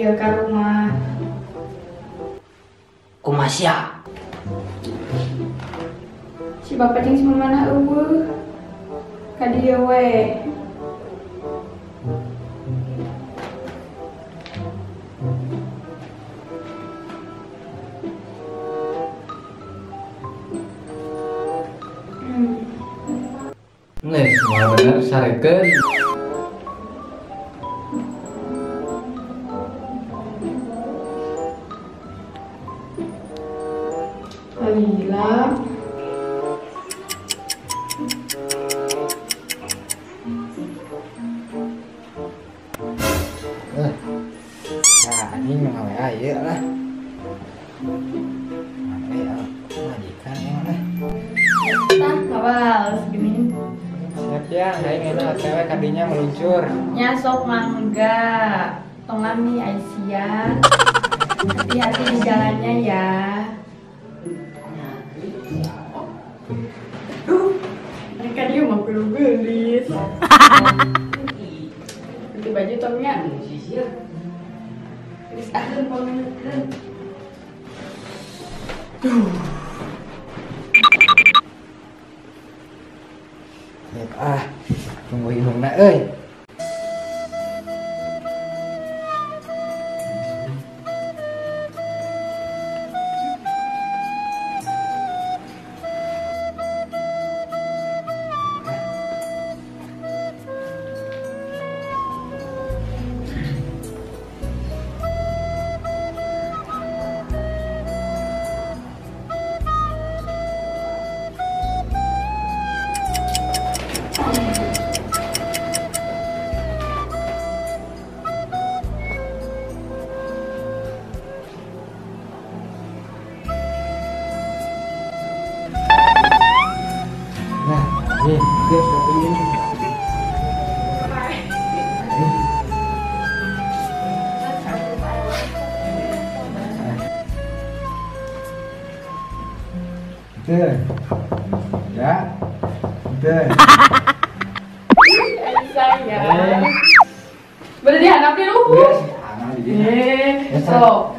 dieu ka rumah. Kumaha sia? Si bapak jeung si mamana eueuh. Ka dieu we. Nih, malah bener sarekeun. Alhamdulillah. Nah, ini mah WA ieu lah. WA majikan ieu lah. Tah, ngabal segini. Siap ya, aing enak OTW kadinya meluncur. Nya sok mangga. Tong lami Aisyah. Hati-hati di jalannya ya. Mereka dia mah perlu gelis. Ganti baju tongnya. Gelis ah, duh. Ah, tunggu indungna euy. Nah, ini dia satu ini. Itu, ya, itu. Saya. Berarti anak di luhur. So,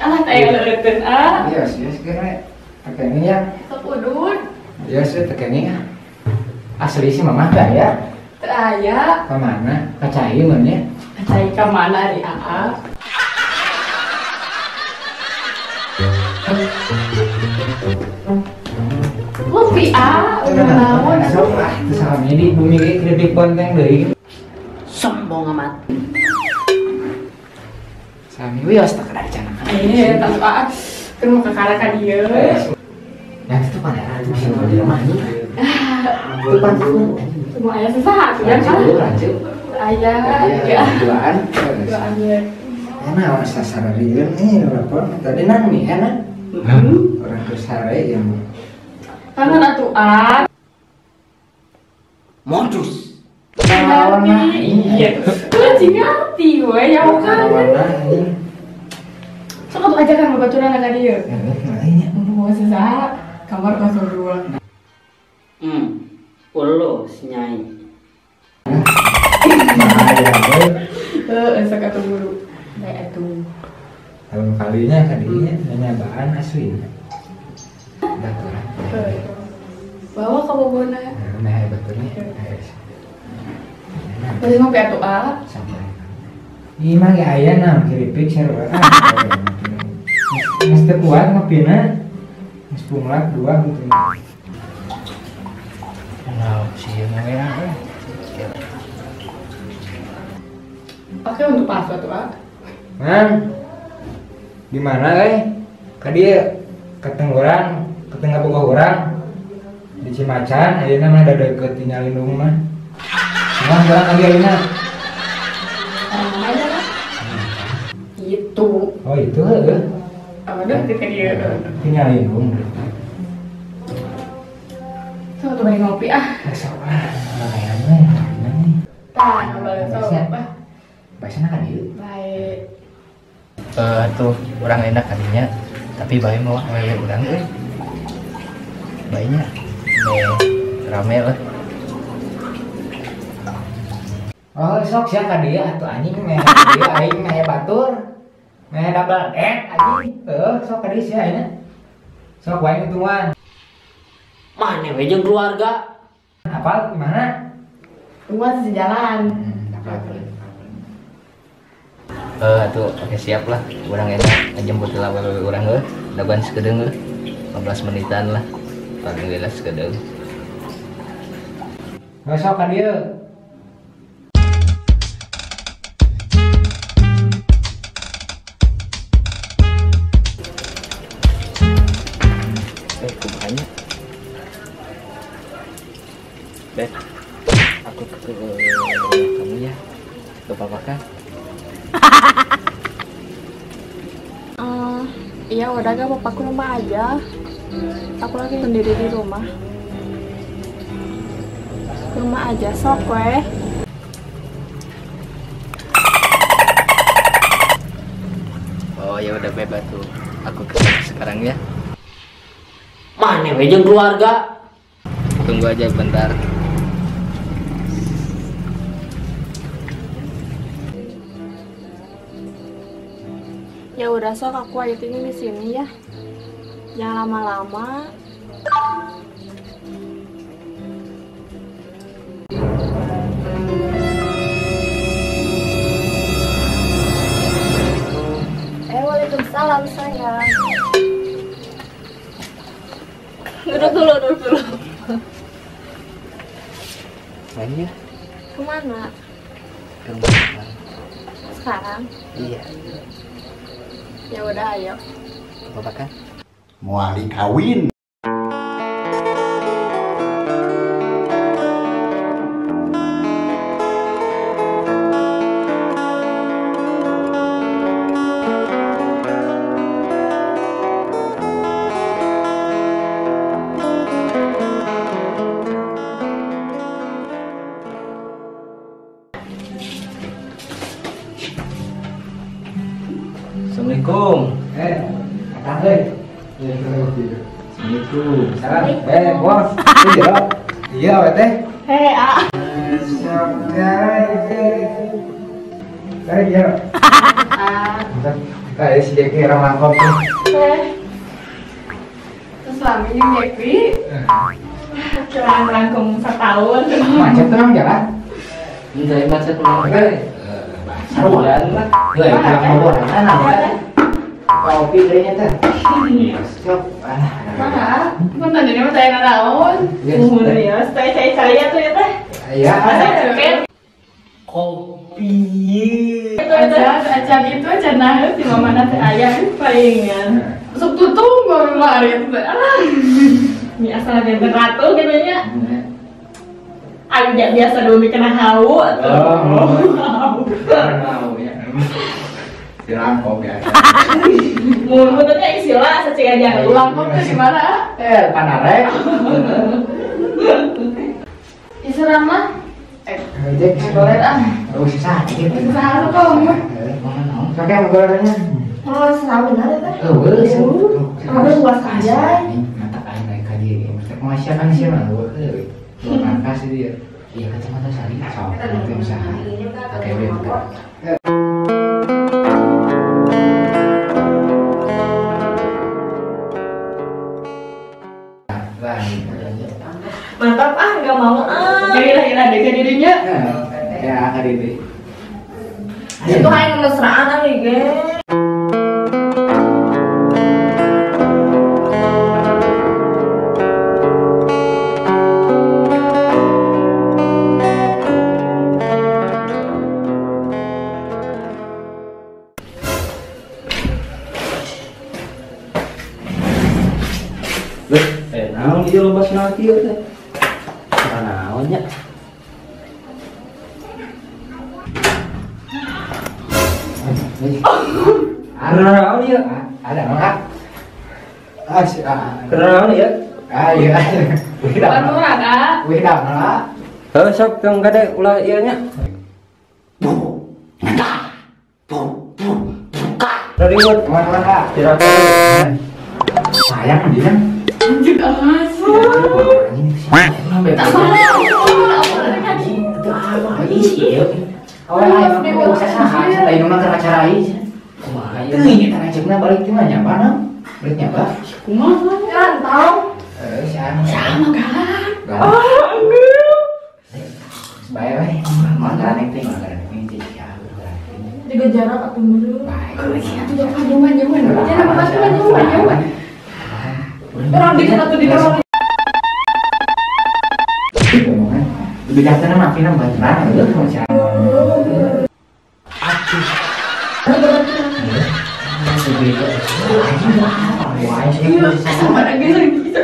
alah teh leureutkeun ah. Iya, sih kira tekeni ya. Sok udud. Ya sih tekeni ah. Asli sih mama teh aya. Teu aya. Ka mana? Ka cai mun nya. Ka cai ka mana ari aa? Ngopi ah, udah naon. Sok ah, teu salami di bumi ge keripik bonteng deui. Sombong amat. Sami wios tak ada rencana. Eh, tas aa. Keur mau kakara ka dieu. Yang itu panera tuh bisa di rumah nih. Itu pan semua ayah susah tuh kan? Rancu. Ayah. Ya. Duaan. Duaan ya. Enak orang sasararian nih telepon tadi nang nih enak. Orang kesare yang. Kangen atuh ah. Modus. Iya. Tuh ngerti we ya kangen. Sok atuh ajakan babaturan ka dieu. Heeh, mau susah. Kamar 02. Ulo sinyai. Heeh, sok atuh buru. Bae atuh. Tahun kalinya kadinya nyabaan asli. Baturan. Bawa ka bobona. Nah, baturnya. Bari ngopi atuh ah. Santai. Ieu mah ge aya na keripik sarua. Geus teu kuat ngopina. Geus punglak dua gitu. Nah, sieun we ah. Pakai untuk palsu atuh ah. Man. Di mana euy? Ka dieu ketenggoran, ketengah boga urang. Di Cimacan ayeuna mah da deukeut ti Nyalindung mah. Cuman urang ka dieu ayeuna. Itu. Oh, itu heueuh. Aduh, ke dieu. Ti Nyalindung. Sok atuh bari ngopi ah. Sok ah, lumayan we. Tah, balik sok. Basana ka dieu. Baik. Tuh orang enak kadinya, tapi bae mau awewe urang euy. Baenya rame lah. Oh, sok sia ka dieu atuh anjing meh dieu aing meh batur. Meh double date anjing. Heuh, sok ka dieu sia ayeuna. Sok wae tungguan. Maneh we jeung keluarga. Apal gimana? Tungguan sih jalan. Atuh oke siap lah. Urang enak ngejemput lah awewe urang heuh. Dagoan sakedeung heuh. 15 menitan lah. Paling lila sakedeung. Sok ka dieu. Kumahanya. Beb, aku ke kamu ya. Gak apa-apa kan? Iya udah gak apa-apa, ke rumah aja. Aku lagi sendiri di rumah. Ke rumah aja sok weh. Oh ya udah Beb atuh. Aku kesana sekarang ya. Maneh we jeung keluarga. Tunggu aja bentar. Ya udah sok aku waiting di sini ya. Jangan lama-lama. Waalaikumsalam sayang. Duduk dulu, duduk dulu. Main ya? Kemana? Ke rumah. Sekarang? Iya. Ya udah, ayo. Bapak kan? Muali kawin. Assalamualaikum. Datang euy. Iya, Assalamualaikum. Salam. Bos. Iya. Iya, we teh. Hei, ah. Tarik ya. Ah. Bentar. Si Jeki orang langkong tuh. Terus lami jeung Jeki. Curang langkung setahun. Macet tuh emang jalan. Enggak macet mah. Saruan lah. Heuh, pulang Bogor. Kopi kayaknya teh. Siap. Mana? Kan tadi mah saya naon. Muhun ya, saya saya tuh ya teh. Iya. Kopi. Itu acan itu acan nah si mama teh aya palingan. Sok tutung gua lari teh. Alah. Mi asal benten ratu gitu nya. Ayo biasa dulu kena hau atuh. Oh. Hau ya. Si langkong biasa. Mun teh istilah saciga jalan langkong teh di mana? Panarek. Isurang mah? Jek goler ah. Oh, susah. Susah kok. Sok yang golernya. Oh, susah benar ya teh. Heueuh. Kamu luas aja. Mata aing naik ka dieu. Mesti kumaha kan sih mah heueuh. Dua kasih dia. Iya kacamata sari. Sok, nanti usaha. Oke, bentar. Mantap ah, nggak mau ah. Gila-gila deh ke dirinya. Ya, ke diri. Itu kayak mesraan nih, ge. Naon ieu loba senal kieu teh? Naon nya? Naon ieu? Ada naon? Ah, si ah. Naon ieu? Ah, iya. Wih, dah. Wih, dah. Heuh, sok tong gade ulah ieu nya. Ribut mana-mana. Sayang dia. Anjir, masuk. Tak salah. Awe ieu. Awe aing mah saha cenah tadi mah keur ngacarai. Kumaha ieu? Teuing eta ngajebna balik ti mah nyaba na. Balik nyaba. Kumaha? Rantau. Sama. Sama kan? Ah, enggak. Bae we. Mana neng teh mana neng teh Juga jarak atuh meureun. Bae. Jauhan jauhan. Jarak jauhan jauhan jauhan. Orang dikit atuh di bawah. Lebih dasarnya maafin sama terang, lu sama siapa? Sama lagi sering bisa.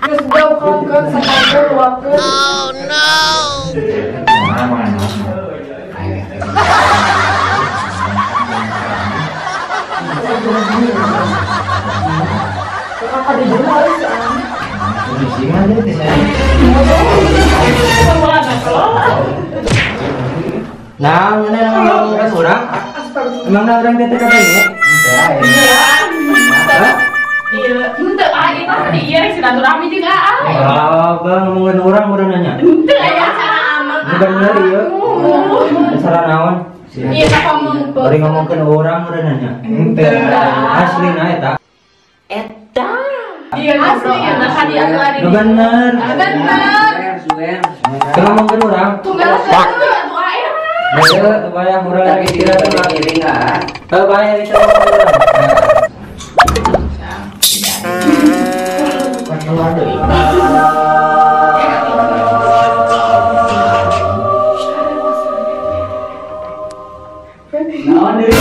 Terus jauh ke sampai waktu. Oh no. Kenapa di rumah sih? Nah, mana orang? Emang orang teh teh katanya? Iya, henteu aing mah tadi ieu rek silaturahmi jeung aing. Ah, bang ngomongin orang urang nanya. Henteu aya cara amang. Bener ieu. Cara naon? Iya, tak ngomong. Bari ngomongkeun orang urang nanya. Henteu. Asli na eta. Eta. Iya, asli ya, nah kan dia atuh Nu bener. Bener. Keur ngomongkeun urang. Tunggal atuh aing. Heuh, teu bayang urang lagi kira teh miring ah. Teu bayang itu urang. Keluar deui. Naon deui?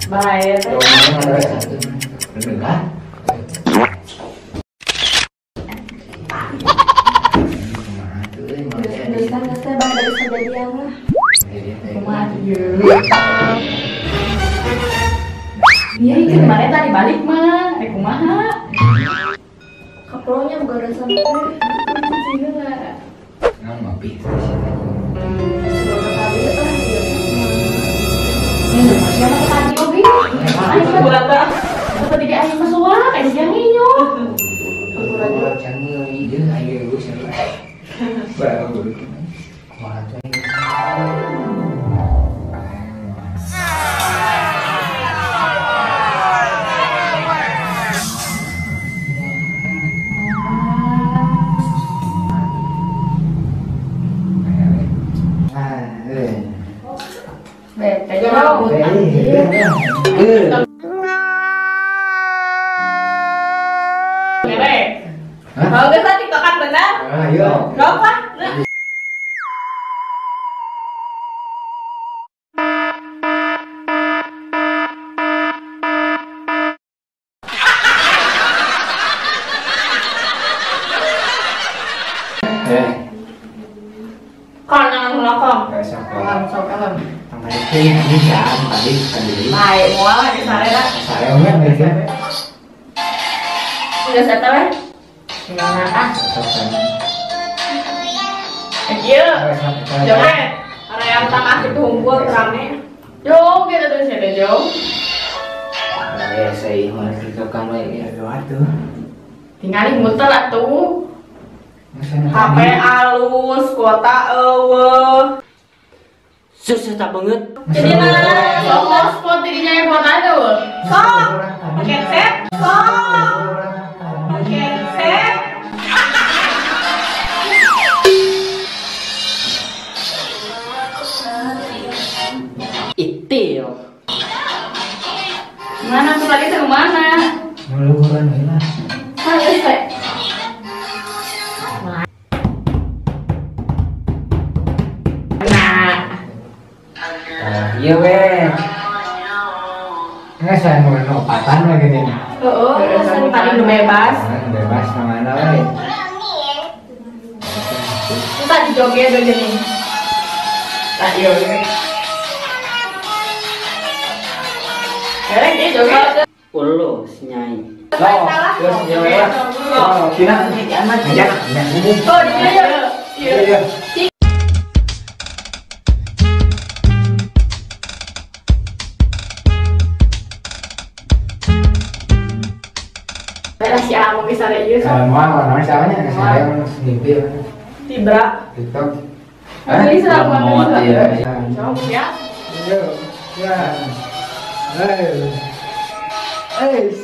Bae. Iya, itu kemarin tadi balik mah, rek kumaha? Kapronya bukan udah sampai. Cina lah. Nah, ngopi. Siapa tadi oge? Aing mah bulata. Tadi ge aing mah suara kayak janginyo. Jangan ieu ayo geus. Baru dulu. Kumaha teh? Kalau nggak salah tiktokan benar? Ayo. Gak apa? Kalau jangan ngelokong. Baik, mual lagi sare lah. Sare enggak biasa. Udah settle ya? Nah, ah. Iya. Joget. Area tengah itu unggul rame. Joget atuh sia teh jauh. Ya saya mah tiktokan we ya atuh. Tingali muter atuh. HP alus, kuota eueuh. Susah tak banget. Jadi nah, sok hotspot dirinya yang kuota tuh. Sok, pakai set. Sok, pakai set. Itil. Mana tuh tadi ke mana? Ngeluhuran heula. Mana sih? Iya weh. Nggak saya mau opatan lagi nih. Oh, saya paling bebas. Bebas sama mana weh. Kita di joget aja nih. Tak iya. Erek dia joget. Ulo sinyai. Terus ya. Oh, Cina. Iya. Oh, iya. Iya. sare ieu sok. Moal naon salahnya saya mimpi. Tibra. TikTok. Beli selama ya. Sok ya. Yo. Ya. Eh.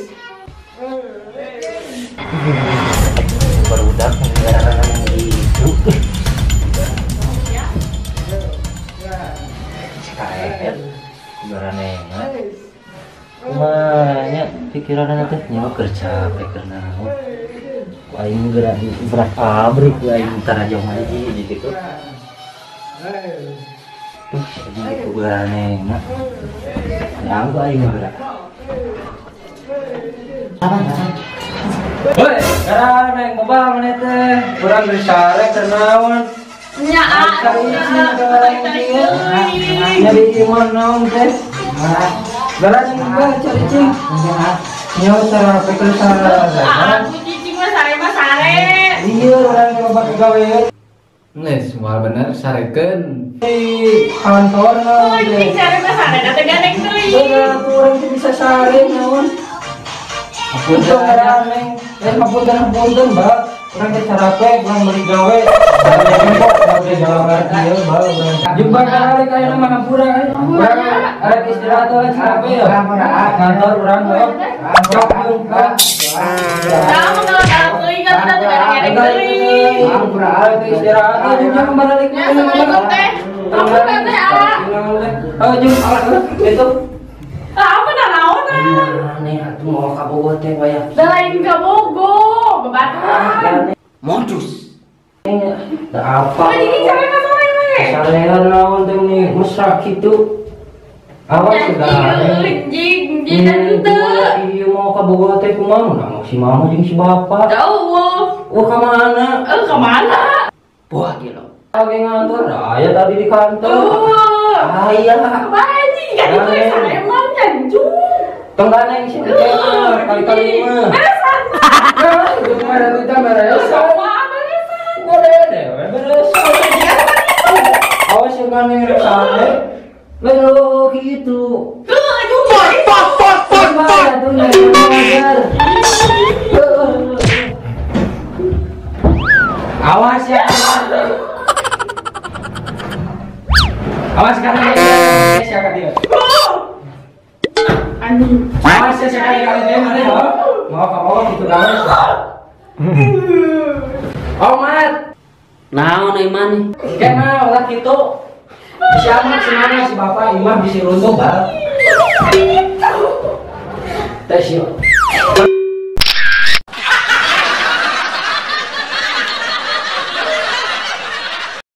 Barudak ngaranan gitu. Kaet garanena. Kumaha nya pikiranna teh nyawa keur capek keur naon. Ku aing geura berat abrik ku aing tara jauh ngaji gitu. Tuh jadi ku garanena. Nyawa aing geura. Hoi, garaneng boba maneh teh? Urang geus sare keur naon? Nya nyari imon naon teh? Garaneng boba cari cing. Nyawa cara pikir sare. Aku cicing mah sare mah sare. Iya, urang loba gawe. Geus moal bener sarekeun. Di kantor naon. Cicing sare mah sare da teh gandeng teuing. Urang teh bisa sare naon. Apunten garaneng, apunten mbak. Urang teh carape, urang beli gawe. Gawe jalan ieu mbak urang. Jeung bakal ari ka mah hampura. Urang arek istirahat we carape ya. Kantor urang mah. Sok jeung ka. Tah mun kalau teuing kan teh gandeng teuing. Hampura teh istirahat jeung balik. Assalamualaikum teh. Apunten teh ah. Oh jeung itu. Ah, apa naonan? Aneh atuh mau ka Bogor teh waya. Da lain ka Bogor, babaturan. Modus. Da apa? Oh, jadi sare mah sare we. Sarean naon teh nih mesra kitu. Awas sudah. Jing, jing teu. Ieu mau ka Bogor teh kumaha? Nah, si mama jeung si bapak. Jauh. Oh, ka mana? Ka mana? Wah, gila. Oke ngantor, aya tadi di kantor. Aya. Bae jing ka ditu sare mah janjung. Tengganeng sih kali-kali mah. Beresan. Kemarin kita beresan. Beresan. Awas yang gandeng rek sare. Lalu gitu. Tuh, aduh, pot pot pot pot. Awas ya. Awas sekarang siapa dia? Anjing. Awas ya sekali kali dia mana ya? Mau kamu gitu gawe. Omat. Naon euy maneh? Kena ulah kitu. Bisa amat si mana si bapak imah bisi runtuh bal. Teh si